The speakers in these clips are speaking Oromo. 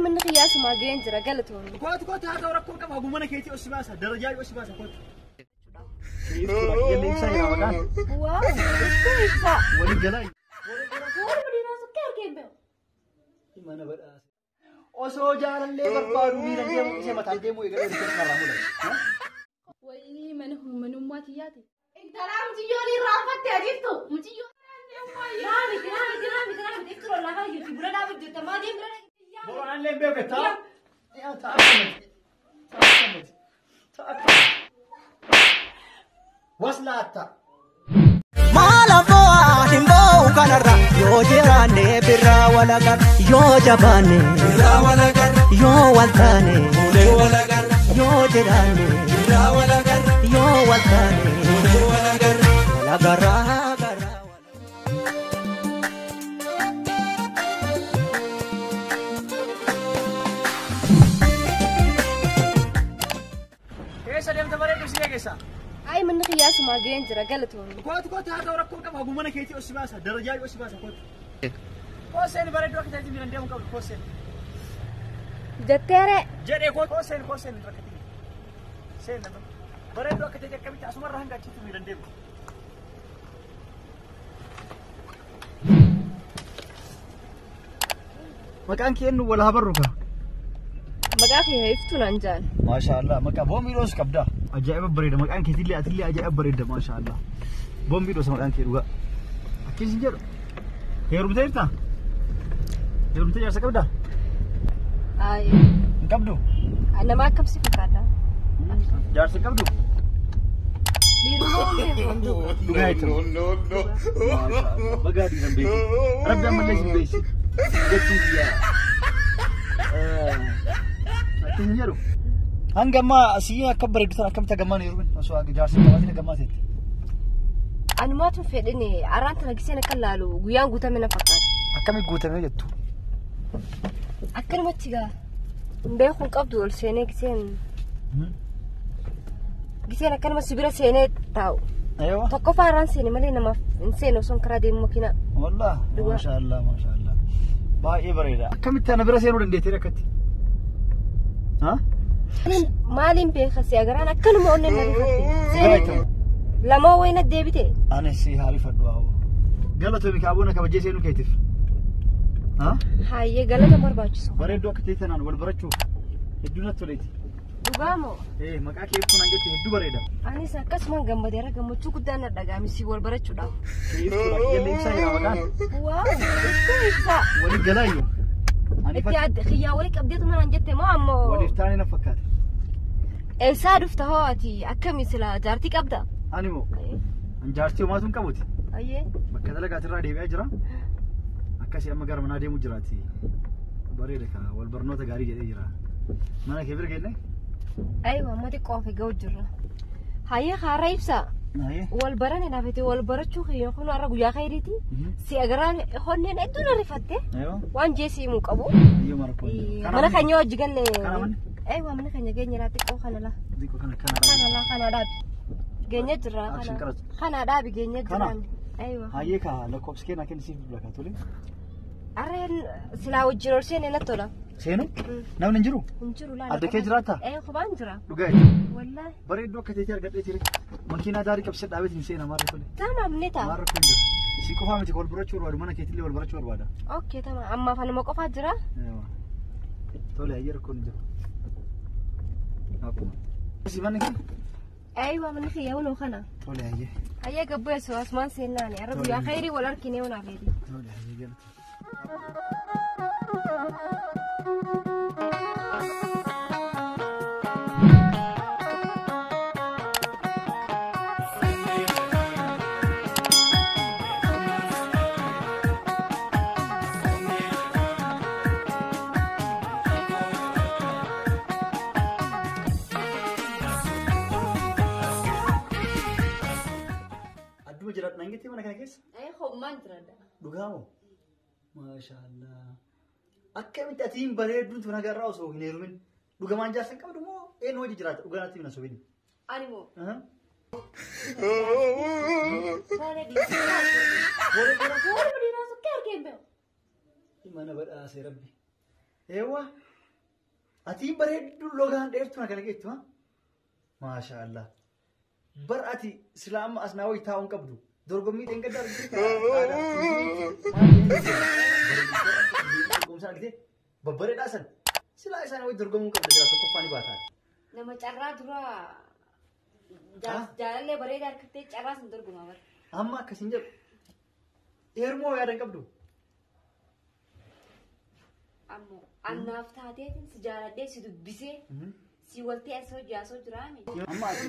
Manni kiyyaa sumaa ga'een jira galatoomii. Kootu kootu haa ta'u rakkoo qaba haguma mana keetii os baasa darajaa os baasa kootu. Ibsuudha ibsaa jira maqaan. Waaw ibsuu ibsaa. Walii galaa. Warri dhiiraa sukkee argeen beeku. Mana badhaasa. Osoo jaalallee barbaadu miila deemu isee mataan deemu eegalee rifeensa irraa mul'ata. Wayii mana manummaa tiyyaati. Intalaa mucayyoon irraa uffatte adiiftu mucayyoo. Raamiti raamiti raamiti raamiti iftu lafaa jirti buna dhaabu jirta maa deemu bira. Boraallee beeku ta'a. Ta'a akkamati. Ta'a akkamati. Ta'a akkamati. Waslaatta. Maal hin ba'u kanarra yoo jiraanne birraa walagarra yoo jabaanne Birraa walagarra, yoo waltaane fuulee walagarra, yoo jiraanne birraa walagarra, yoo waltaane fuulee walagarra. walagarraa garraa. Keessa deemta bareedu si geessa. Ayi manni kiyyaa sumaa ga'een jira galatoomii. Kootu kootu haa ta'u rakkoo qaba haguma mana keetii os baasa darajaa os baasa kootu. Kooseen bareedu akka ta'etti miilan deemu qabdu kooseen. Jetteere Jedhee kooseen kooseen rakkatiin. Seen nama. Bareedu akka ta'etti akkamitti asumarra hanga achitti miilan deemu. Maqaan kee eenyu wal haa barru kaa? Maqaa kee iftuu naan jaan. Maasha Allah maqaa boombii dhoos qabda. Ajaa'iba bareeda maqaan keetillee atillee ajaa'iba bareeda maasha Allah. Boombii dhoosa maqaan kee dhugaa. Akkasii jedhu. Heerumtee jirtaa? Heerumtee jaarsa qabdaa? Ayi Hin qabdu? Nama akkam si fakkaata? Jaarsa hin qabdu? Dhiirummaa waan beeku. Dhugaa jechuudha. No, no, no. Maasha Allah. Bagaa dhiiran beeku. Rabbi ammallee sin beeksi. Jechuun biyyaa. Akkasii jedhu. Hanga ammaa asii akka bareedu sana akkamitti hagammaan heerumin osoo jaarsa hin qabaatin hagammaa seette. Anumaatu fedhini arraan tana giseen akka laalu guyyaan guutame na fakkaata. Akkamitti guutamee jettu? Akkanumatti gaa hin beeku hin qabdu ol seenee giseen giseen akkanuma sibira seenee taa'u. Aywa. Tokkoffaa arraan seene malee namaaf hin seene osoo karaa deemu makiinaa. Wallah. Dhugaa. Maasha Allah maasha Allah. Baay'ee bareeda. Akkamitti ana bira seenuu dandeettee rakkatti? Ha? Maaliin beeka si agaraan akkanuma onneen na rifatte. Dhugaa Seene lamaa wayina deebite. Anis si haarifadhu haa. Galatoomi kaaboona kabajee seenuu keetiif. Ha? Hayyee galata barbaachisu. Bareedduu akka ta'e tanaan wal barachuuf hedduu natti toleeti. Dhugaa moo? Ee maqaa kee ibsuun hangatti hedduu bareeda. Anis akkasumaan gammadeera gammachuu guddaan na dhaga'ame si wal barachuudhaaf. Kee ibsuudha kiyyallee ibsaa jira maqaan. Waaw iftuu ibsaa. Waliif galaayyuu. Ani Itti adda xiyyaa walii qabdeetu manaan jette moo ammoo. Waliif taane na fakkaate. Eessaa dhufta hoo ati akkami sila jaartii qabda? Ani moo an jaartii homaatu hin qabuti. Ayyee. Bakka dalagaatirraa deebi'aa jira. Akkasii amma gara manaa deemu jiraati. Bareeda kaa wal barnoota gaarii jedhee jira. Mana kee bira geenne? Ayiwa amma xiqqoo of eeguu jirra. Hayyee haaraa ibsaa. Ayyee. Wal barane laafete wal barachuu kiyya kun har'a guyyaa khayriiti. Si agaraan honneen hedduu na rifatte. Aywa. Waan jeesii himuu qabu. Iyyuu mara koo. Mana keenya hojii galle. Kana manni? Ayiwa mana keenya geenya laa xiqqoo kana laa. Xiqqoo kana kana. Kana laa kana dhaabi. Geenya jirra Action kana. qaratu. Kana dhaabi geenya Kana? jirra. Ayiwa. Hayyee kaa lakkoofsi kee naa kenni siif bilbila kaa tole. Arreen silaa wajjin ol seenee natti tola. Seenu? Namni hin jiru? Hin jiru laa. Adda kee jiraattaa? Ee kophaan jira. Dhugaa jechuudha. Wallaahi. Bareedduu akka teetii argadhee ture. Makiinaa daarii qabsee dhaabeetiin hin seena maarra tole. Tamaam ni ta'a. Maarra kun jira. Si qofaa miti wal barachuu barbaadu mana keetillee wal barachuu barbaada. Okay tamaam ammaaf anuma qofaa jira. Eewa. Tole hayyee rakkoon hin jiru. Akkuma. Si manni kee? Ayiwa manni kiyya hunoo kana. Tole hayyee. Hayyee gabbeessu asumaan seennaani. Arra guyyaa khayrii wal arginee hunaaf eeti. Tole hayyee galata. Adduma jiraadhu naan jettee mana kana keessa? Ayi ho'ummaan jiraadha. Dhugaa moo? Maashaallah. Akkamitti ati hin bareedduun tun agarraa osoo hin heerumin? Dhugamaan jaarsa hin qabdu moo eenyu hojii jiraata? Dhugaa natti himi na sobin. Ani moo? Aha. Saala dhiiraa. Warri dhiiraa sukkee argeen beeku. Mana badhaasee rabbi. Eewwa. Ati bareeddu logaan dheertu na kana geettu ha? Maashaallah. Bar ati sila amma as naa wayii taa'uun qabdu. Dorgommii dheengaddaa argite kana aadaa turizimii argite babbareedaa san silaa isaan wayii dorgomuu qabda jira tokkoffaa ni baataa. Nama carraa dura jaalallee bareedaa harkattee carraa sun dorgomaa bara. Amma akkasiin jedhu heerumoo yaada hin qabdu. Ammoo annaaf taateetiin si jaaladhee si dubbisee si waltee asoo jaasoo jiraame. Amma ati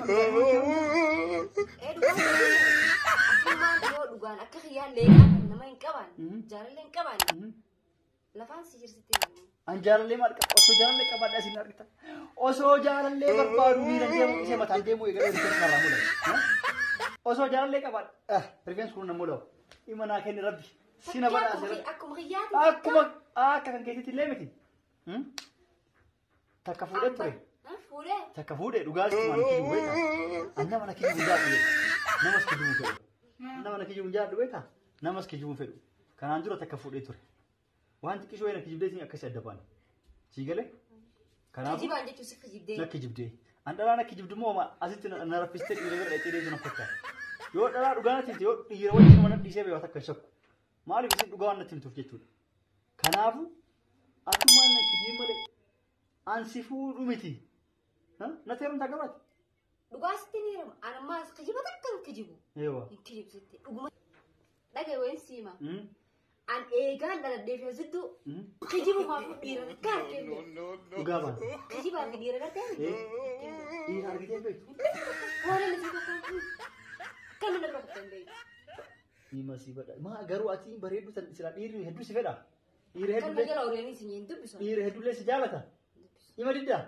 Asumaan yoo dhugaan akka kiyyaan leeqaa kan nama hin qabaan jaalallee hin qabaan lafaan si jirsitti. An jaalallee maal qaba? Osoo jaalallee qabaadhaa isin argita. Osoo jaalallee barbaadu miila deemu isee mataan deemu eegalee rifeensi narraa mul'ata. Osoo jaalallee qabaadha. Rifeensi kun na mul'atu. Ima naa kenni rabbi. Sina badhaase rabbi. Akkuma kiyyaatti. Akkuma akka kan keetitti illee miti. Takka fuudhee ture. Fuudhee. Takka fuudhee dhugaas mana kijibu beektaa? An nama na kijibu jaadhu namas kijibu fedhu. Nama na kijibu jaadhu beektaa? Namas kijibu fedhu. Kanaan dura takka fuudhee ture. Waan xiqqishoo na kijibdeetiin akkasii adda baane. Sii galee? Kanaafuu Kijibaan jechuun si kijibdee. na kijibdee. An dhalaa na kijibdu immoo asitti na raffistee dhiira bira dhaqxee deebisu na fakkaata. Yoo dhalaa dhugaa natti himte yoo dhiira wajjin mana dhiisee beekaa takka hin shakku. Maaliif isin dhugaa waan natti himtuuf jechuudha. Kanaafuu atumaan na kijibin malee an si fuudhu miti. Natti heerumtaa gabaati? Dhugaa sitti ni heeruma. An ammaas kijiba takka hin kijibu. Eewa. Hin kijibu sitti. Dhuguma. Dhagaye wayin siima. An eegaan dhaladhee fi asittu kijibumaaf dhiira takka harkee hin beeku. Dhugaa baana. Kijibaaf dhiira gartee hin beeku. Dhiira argitee beektu? Hoolaa lisii tokko akka nama bira kuttee hin beeku. Dhimma si badha. Maa garuu ati bareeddu tan sila dhiirri hedduu si fedha. Dhiira Kan hedduu jala oriyaanii si hin dubbisu. dhiira hedduullee si jaalata. Ima diddaa?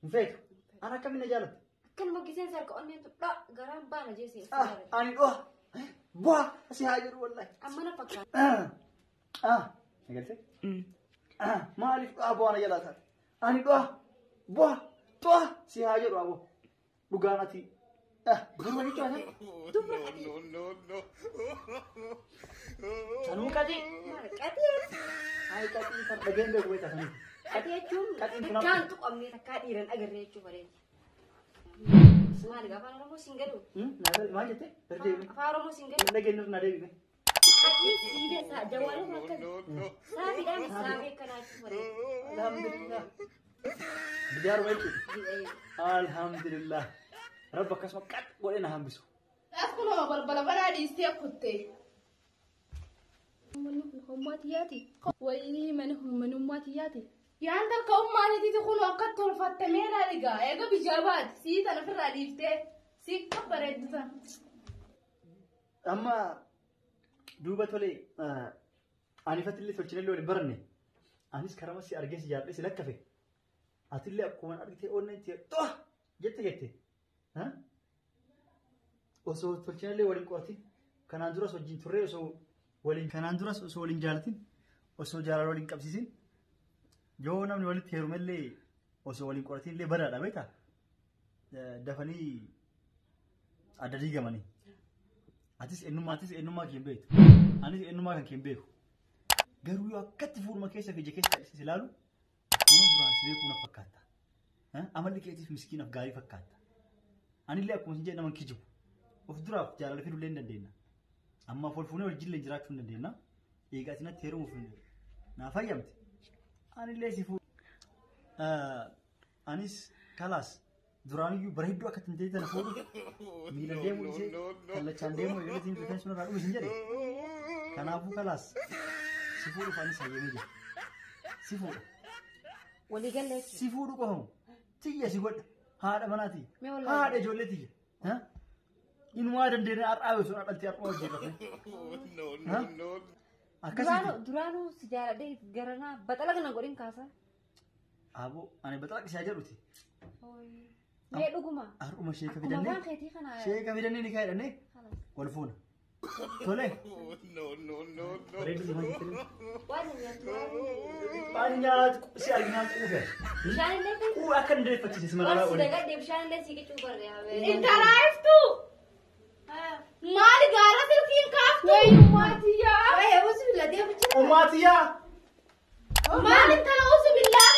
Hin feetu. An akkamiin na jaalatta? Akkanuma giseen sarka onneen dha garaan baana jeesee. Ani dho'a. Bu'aa si haa jedhu wallahi. Amma na fakkaata. Agartee? Maaliif dho'a bu'aa na jalaa taate? Ani dho'a. Bu'aa. To'a si haa jedhu aboo. Dhugaan ati. Durba jechuudha. Dubra qaxii. Sanuu qaxii. Maal qaxii? Ay qaxii kan dhageen beeku beektaa sanuu. Qaxii jechuun Qaxiin kun takkaan tuqamnee takkaa dhiiran agarree jechuu bareeda. Maali afaan Oromoo siin galu? Maal jettee? Dardeebi. Afaan Oromoo siin galu? Dhageen irra na deebime. Qaxii sii beesaa jawwaaluma akkas. Saafiidhaan saafii akkanaa jechuu bareeda. Alhamdulillah. Bijaaruma jechuudha. Alhamdulillah. Rabbi akkasuma qax godhee na hambisu. Akkuma balbala banaa dhiistee kutte. Hummaa tiyyaati. Wayii mana manummaa tiyyaati. Yaan takka ummaan itiiti kun akka tolfatte meelaa dhigaa eega bijaa baati sii tan ofirraa dhiiftee sii akka bareeddu tan. Amma duuba tolee anifatillee tolchinallee waliin baranne anis karama si argee si jaalladhe si lakkafe atillee akkuma argitee onneen tiyya to'a jette jette. Osoo tolchinallee waliin qoratin kanaan duras wajjin turree osoo waliin kanaan duras osoo waliin jaalatin osoo jaalala waliin qabsiisin yoo namni walitti heerumellee osoo waliin qoratin illee badaadha beektaa dafanii adda diigamanii. Atis eenyummaa kee hin beektu. Anis eenyummaa kan kee hin beeku. Garuu yoo akkatti fuuluma keessa fi ija keessa si ilaalu nama duraan si beekuu na fakkaata. Amalli keetiif miskiinaaf gaarii fakkaata. Anillee akkuma isin jedhe nama hin kijibu. Of duraaf jaalala fiduu illee hin dandeenya. Ammaaf wal fuunee wajjin illee jiraachuu hin dandeenya. Egaa ati natti heerumuuf naa fayyamte. Anillee si fuudhu. Anis kalaas duraaniyyuu bareedduu akka hin ta'e tana fuudhu miila deemuu ishee kallachaan deemuu eegaleetiin rifeensi irraa dhume isin jedhe. Kanaafuu kalaas si fuudhuuf anis hayyamee jira. Si fuudha. Walii galee jechuudha. Si fuudhu qofamu. Tiyya si godha. Haadha manaa tiyya. Mee wallaahi. Haadha ijoollee tiyya. Inumaa dandeenya har'aa osoo dhaltee har'aa hojii Akkasitti. Duraanuu si jaaladhee garanaa baxala kana godhin kaasa. Aboo ani baxala qishaa jedhuti. Mee dhuguma. Har'uma sheeka Akkuma fidannee. waan keetii kana. Sheeka fidannee ni kaa'edhannee wal fuuna. Tole. Bareedu maal jettanii? Waan nyaatu. Waan nyaatu si arginaan quufe. Bishaan illee fi. Quu akka hin deeffachiise si magaalaa Waan si olii. dagadhee bishaan illee si qicuu barree. Intala iftuu maali gaara silkiin kaaftu? Wayii ummaa tiyyaa. Wayii usi bilaa deemu jira. Ummaa tiyyaa. Maal intala usi billaa?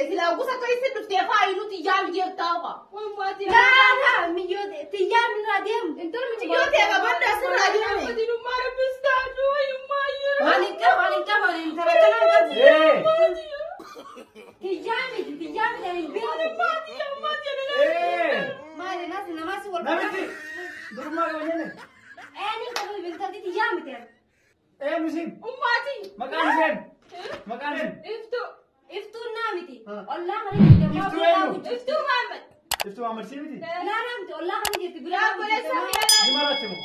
Silaa gosa akka isin dhuftee faayi nuti yaami jeertaa ofa. Laa laa miyyoo tiyyaa minaa deemu. Intala Miyyoo ta'e qabadda asirraa jirame. Waan hin qabu waan hin qabu waan hin intala kanaan qabu. Ee! Tiyyaa miti tiyyaa miti ani hin beeku. Ee! Maali naas namaas wal Namitti! Durummaa qaba jenne. Eenyu qabu intalti tiyyaa miti. Ee misiin. Maqaan isheen. Maqaan isheen. Iftuun naa miti. Ollaa kana jirti ammaa Iftuu bira eenyu? dhaabu jirti. Iftuu Maamad sii miti? Naa naa miti ollaa kana jirti bira dhaabu jirti. Ni maratte moo?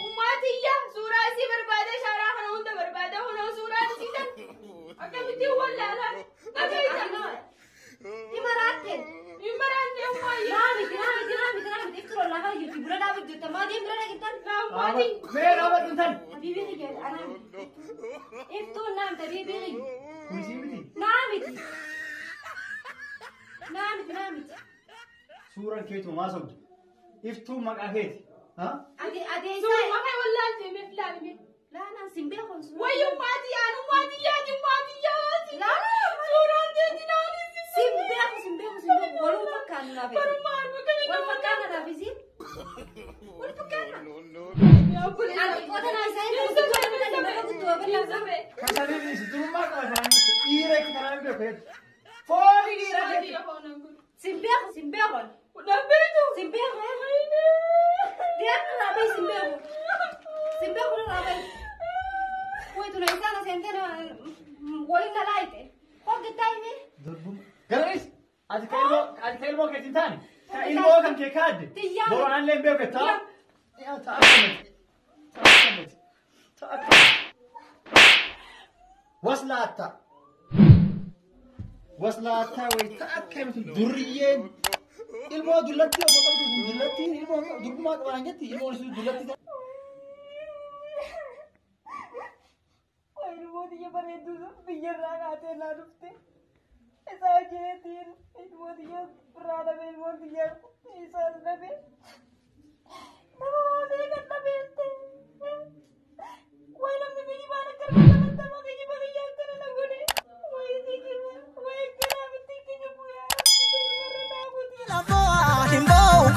Ni maraatte. Naa miti naa miti naa miti naa miti iftuun ollaa kana jirti bira dhaabu jirti ammaa deemu bira dhaqittan. Mee dhaabadhu intal. Habiibii kiyya anaa miti. Iftuun naa miti habiibii kiyya. Kun sii miti? Naa miti. Naa miti naa miti. Suuraan keetu maa sobdu? Iftuun maqaa keeti. Ha? Ati ati isaa. Laa naa sin beeku suuraa. Sin beeku sin beeku sin beeku waluu fakkaannu naaf. Wal fakkaanna naaf isiin. Wal fakkaanna. Ani qoota naa isaa hin ta'u guddoo bal'aa guddoo bal'aa. Kan sanii si durummaa qaba kanaan jirtu. Dhiira itti kanaan beeku jechuudha. Foolii dhiira keeti. Sin beeku sin beeku. Sin beeku. Deemnu naa bahi sin beeku. Sin beeku naa bahi. Wayitu na isaan aseentee waliin na laayite. Hoggattaa himee. Durbummaa. Garuu ati ka ilmoo ati ka ilmoo keetiin taane ka ilmoo kan kee kaadde Tiyyaa. boronaallee hin beeku jettaa. Yaa ta'a akkamiti. Ta'a akkamiti. Ta'a akkamiti. Waslaatta. Waslaattaa wayi ta'a akkamiti durriyyeen ilmoo dullatti osoo qabdu sun dullattiin ilmoo durbummaa qabaan jetti ilmoon sun dullatti ta'a. Ilmoota bareedduu biyyarraa kaatee naa dhufte. Isaa keetiin ilmoota biraa dhabe ilmoota isaas dhabe. Nama waa meeqa dhabeette. Wayi namni biyyi baana akka nama biyyi biyya akkana na godhe. Wayi sikimu wayi kanaa miti kijibu yaa warra dhaabuti. Hin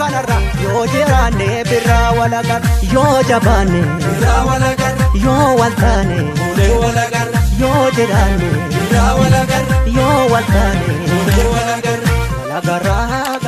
kanarra yoo jiraanne birraa walagarra yoo jabaanne Birraa walagarra. yoo wal taane Fuunee walagarra. yoo jiraanne Birraa walagarra. yoo wal taane Fuunee walagarra. walagarraa.